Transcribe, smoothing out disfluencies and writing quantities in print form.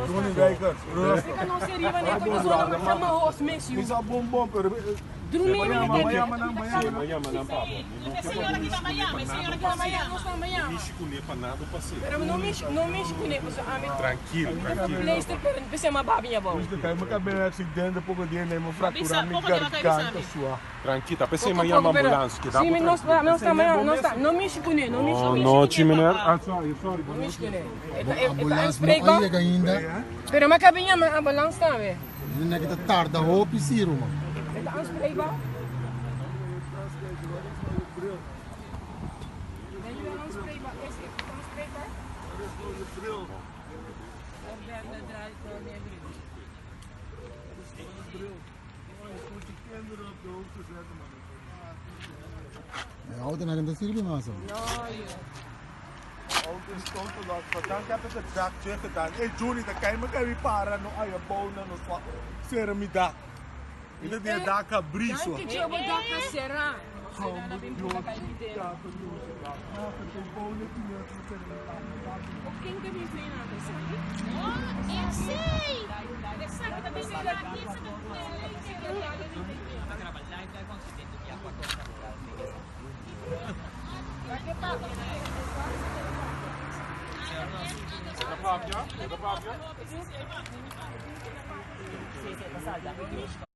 Tony Wijkers, rustig. Fica no se riba ne ko zona ma chama hos mes yu. Misa bom bom, pero Drumi Mañana, mi ne mañana, mañana. Mañana nan papo. E senhora que tá Miami, senhora que tá Miami. Nos na Miami. Mishi kuné pa nada pa Pero no mishi no mishi kuné paso ami. Tranquilo, tranquilo. Pleister pero pese ma babi nya bom. Rustig, kijk, ik heb een accident, poco dia nee, me fractura Bisa, mi poco dia vai garganta bisa. sua. Tranquilo, pensei mañana ambulance, que dá Si mi no sta no sta no no sta no mishi kuné no mishi Oh, no, meneer. Ah, sorry, sorry. No mishi kuné. Eta eta Ambulance não aanspreekbaar. chega ainda. Pero ma cabinha ma ambulance tá we. Não é que tá tarda, hope Ciro, mano. Eta aanspreekbaar. Ben je wel aanspreekbaar? Is het aanspreekbaar? Kinderen op de hoogte zetten, man. A auto não tá servindo mais. Auto is total loss. Vandaag heb ik het dak terug gedaan. Hey Juni, dan kan je me kan je para no ay bona no swa. Sera mi dak. Ik dat die dak ka briso. Dank je, bedankt, Serra. Oh, eu sei. Essa que tá pensando aqui, essa que Papia? tá